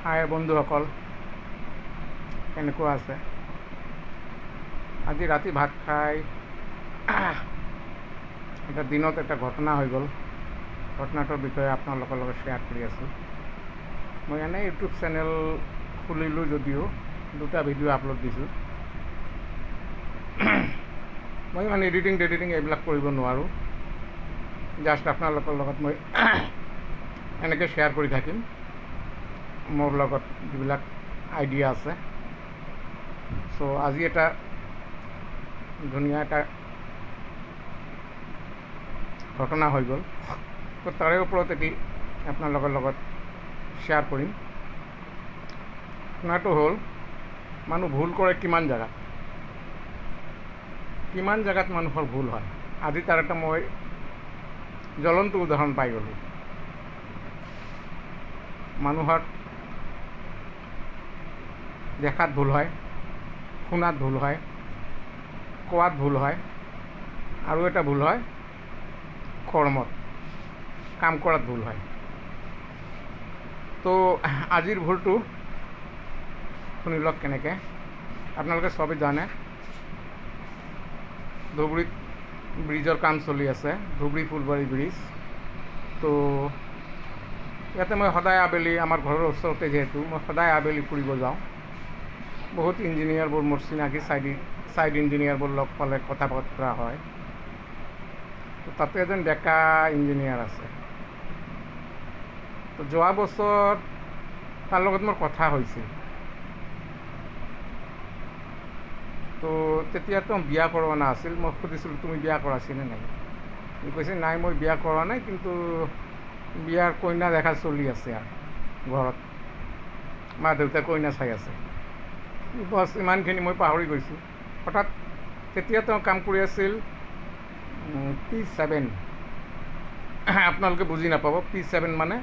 হাই বন্ধুসকল, কেনেকুৱা আছে? আজি ৰাতি ভাত খাই এটা দিনত এটা ঘটনা হৈ গ'ল। ঘটনাটোৰ বিষয়ে আপোনালোকৰ লগত শ্বেয়াৰ কৰি আছোঁ। মই এনেই ইউটিউব চেনেল খুলিলোঁ যদিও দুটা ভিডিঅ' আপলোড দিছোঁ। মই ইমান এডিটিং টেডিটিং এইবিলাক কৰিব নোৱাৰোঁ। জাষ্ট আপোনালোকৰ লগত মই এনেকৈ শ্বেয়াৰ কৰি থাকিম মোৰ লগত যিবিলাক আইডিয়া আছে। চ' আজি এটা ধুনীয়া এটা ঘটনা হৈ গ'ল, তো তাৰে ওপৰত এটি আপোনালোকৰ লগত শ্বেয়াৰ কৰিম। ঘটনাটো হ'ল, মানুহ ভুল কৰে কিমান জেগাত, কিমান জেগাত মানুহৰ ভুল হয়। আজি তাৰ এটা মই জ্বলন্ত উদাহৰণ পাই গ'লোঁ। মানুহৰ দেখাত ভুল হয়, শুনাত ভুল হয়, কোৱাত ভুল হয়, আৰু এটা ভুল হয় কৰ্মত, কাম কৰাত ভুল হয়। তো আজিৰ ভুলটো শুনি লওক কেনেকৈ। আপোনালোকে চবেই জানে ধুবুৰীত ব্ৰিজৰ কাম চলি আছে, ধুবুৰী ফুলবাৰী ব্ৰিজ। তো ইয়াতে মই সদায় আবেলি, আমাৰ ঘৰৰ ওচৰতে যিহেতু, মই সদায় আবেলি ফুৰিব যাওঁ। বহুত ইঞ্জিনিয়াৰবোৰ মোৰ চিনাকি, চাইড ইঞ্জিনিয়াৰবোৰ লগ পালে কথা বতৰা হয়। তো তাতে এজন ডেকা ইঞ্জিনিয়াৰ আছে। তো যোৱা বছৰ তাৰ লগত মোৰ কথা হৈছিল। তো তেতিয়া তেওঁ বিয়া কৰোৱা নাছিল। মই সুধিছিলোঁ, তুমি বিয়া কৰাইছিনে নাই? সি কৈছে, নাই মই বিয়া কৰা নাই, কিন্তু বিয়াৰ কইনা দেখা চলি আছে আৰু ঘৰত মা দেউতাই কইনা চাই আছে। বছ, ইমানখিনি মই পাহৰি গৈছোঁ। হঠাৎ তেতিয়া তেওঁ কাম কৰি আছিল P7। আপোনালোকে বুজি নাপাব, P7 মানে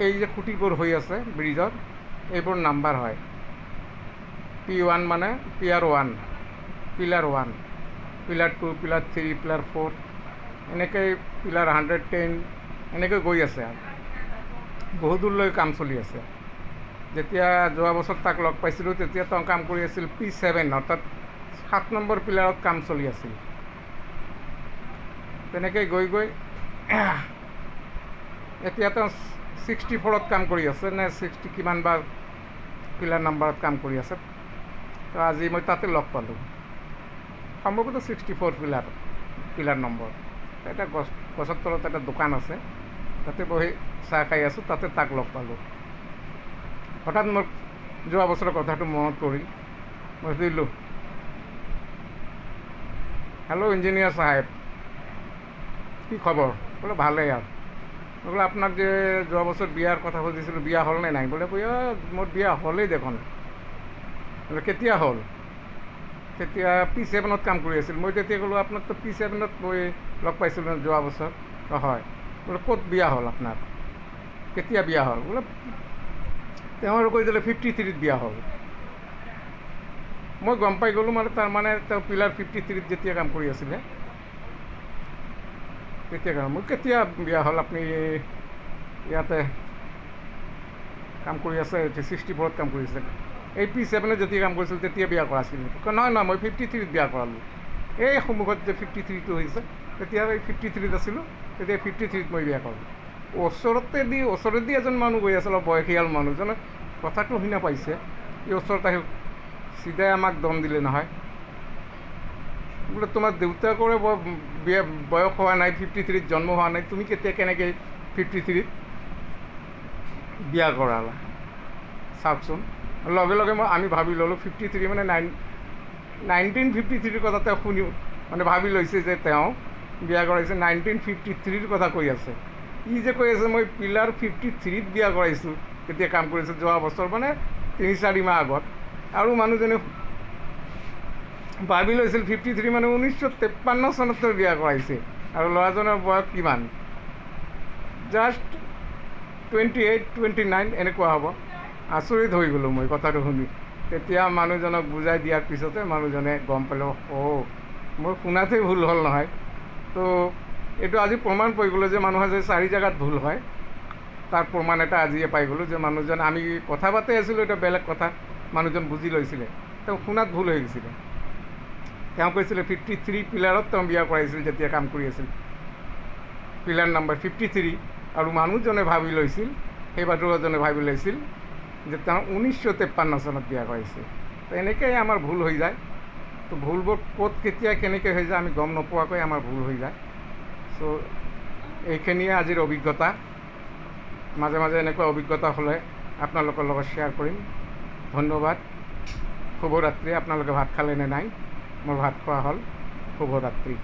এই যে খুঁটিবোৰ হৈ আছে ব্ৰিজৰ, এইবোৰ নাম্বাৰ হয়। P1 মানে pier 1, pillar 1, pillar 2, pillar 3, pillar 4, এনেকৈ পিলাৰ 110 এনেকৈ গৈ আছে আৰু বহুত দূৰলৈ কাম চলি আছে। যেতিয়া যোৱা বছৰ তাক লগ পাইছিলোঁ, তেতিয়া তেওঁ কাম কৰি আছিল P7, অৰ্থাৎ 7 নম্বৰ পিলাৰত কাম চলি আছিল। তেনেকৈ গৈ গৈ এতিয়া তেওঁ 64ত কাম কৰি আছে নে 60 কিমান বা পিলাৰ নাম্বাৰত কাম কৰি আছে। তো আজি মই তাতে লগ পালোঁ, সম্ভৱতঃ 64 পিলাৰ নম্বৰ। এটা গছৰ তলত এটা দোকান আছে, তাতে বহি চাহ খাই আছোঁ, তাতে তাক লগ পালোঁ। হঠাৎ মোক যোৱা বছৰৰ কথাটো মনত পৰিল। মই সুধিলোঁ, হেল্ল' ইঞ্জিনিয়াৰ চাহেব, কি খবৰ? বোলে ভালেই আৰু। বোলে আপোনাক যে যোৱা বছৰ বিয়াৰ কথা সুধিছিলোঁ, বিয়া হ'ল নে নাই? বোলে মোৰ বিয়া হ'লেই দেখোন। বোলে কেতিয়া হ'ল? তেতিয়া P7ত কাম কৰি আছিল। মই তেতিয়া ক'লোঁ, আপোনাকতো P7ত মই লগ পাইছিলোঁ যোৱা বছৰ। হয়। বোলে ক'ত বিয়া হ'ল আপোনাৰ, কেতিয়া বিয়া হ'ল? বোলে তেওঁ আৰু কৈ দিলে 53ত বিয়া হ'ল। মই গম পাই গ'লোঁ, মানে তাৰমানে তেওঁ পিলাৰ 53ত যেতিয়া কাম কৰি আছিলে তেতিয়া কাম। মই কেতিয়া বিয়া হ'ল, আপুনি ইয়াতে কাম কৰি আছে 64ত কাম কৰি আছে, এই P7ত যেতিয়া কাম কৰিছিল তেতিয়া বিয়া কৰাছিল নেকি? নহয় নহয়, মই 53ত বিয়া কৰালোঁ। এই সন্মুখত যে 53টো হৈছে, তেতিয়া এই 53ত আছিলোঁ, তেতিয়া 53ত মই বিয়া কৰালোঁ। ওচৰতে দি এজন মানুহ গৈ আছিল, অলপ বয়সীয়াল মানুহজনে কথাটো শুনা পাইছে। এই ওচৰত আহি চিধাই আমাক দম দিলে নহয়, বোলে তোমাৰ দেউতাকৰে বিয়া বয়স হোৱা নাই, 53ত জন্ম হোৱা নাই, তুমি কেতিয়া কেনেকৈ 53ত বিয়া কৰালা? চাওকচোন। লগে লগে আমি ভাবি ল'লোঁ 53 মানে 1953ৰ কথা তেওঁ শুনি মানে ভাবি লৈছে যে তেওঁ বিয়া কৰাইছে 1953ৰ কথা কৈ আছে। ই যে কৈ আছে মই পিলাৰ 53ত বিয়া কৰাইছোঁ, তেতিয়া কাম কৰিছোঁ যোৱা বছৰ মানে 3-4 মাহ আগত। আৰু মানুহজনে ভাবি লৈছিল 53 মানে 1953 চনত বিয়া কৰাইছে। আৰু ল'ৰাজনৰ বয়স কিমান? জাষ্ট 28, 29 এনেকুৱা হ'ব। আচৰিত হৈ গ'লোঁ মই কথাটো শুনি। তেতিয়া মানুহজনক বুজাই দিয়াৰ পিছতে মানুহজনে গম পালে, অ' মোৰ শুনাতেই ভুল হ'ল নহয়। তো এইটো আজি প্ৰমাণ হৈ গ'লো যে মানুহৰ যে 4 জেগাত ভুল হয়। তাৰ প্ৰমাণ এটা আজিয়ে পাই গ'লোঁ যে মানুহজন, আমি কথা পাতি আছিলোঁ, এটা বেলেগ কথা, মানুহজন বুজি লৈছিলে, তেওঁ শুনাত ভুল হৈ গৈছিলে। তেওঁ কৈছিলে 53 পিলাৰত তেওঁ বিয়া কৰাইছিল যেতিয়া কাম কৰি আছিল, পিলাৰ নাম্বাৰ 53। আৰু মানুহজনে ভাবি লৈছিল, সেই বাটৰুৱাজনে ভাবি লৈছিল যে তেওঁ 1953 চনত বিয়া কৰাইছে। তো এনেকৈয়ে আমাৰ ভুল হৈ যায়। তো ভুলবোৰ ক'ত কেতিয়া কেনেকৈ হৈ যায় আমি গম নোপোৱাকৈ আমাৰ ভুল হৈ যায়। চ' এইখিনিয়ে আজিৰ অভিজ্ঞতা। মাজে মাজে এনেকুৱা অভিজ্ঞতা হ'লে আপোনালোকৰ লগত শ্বেয়াৰ কৰিম। ধন্যবাদ, শুভৰাত্ৰি। আপোনালোকে ভাত খালে নে নাই? মোৰ ভাত খোৱা হ'ল। শুভৰাত্ৰি।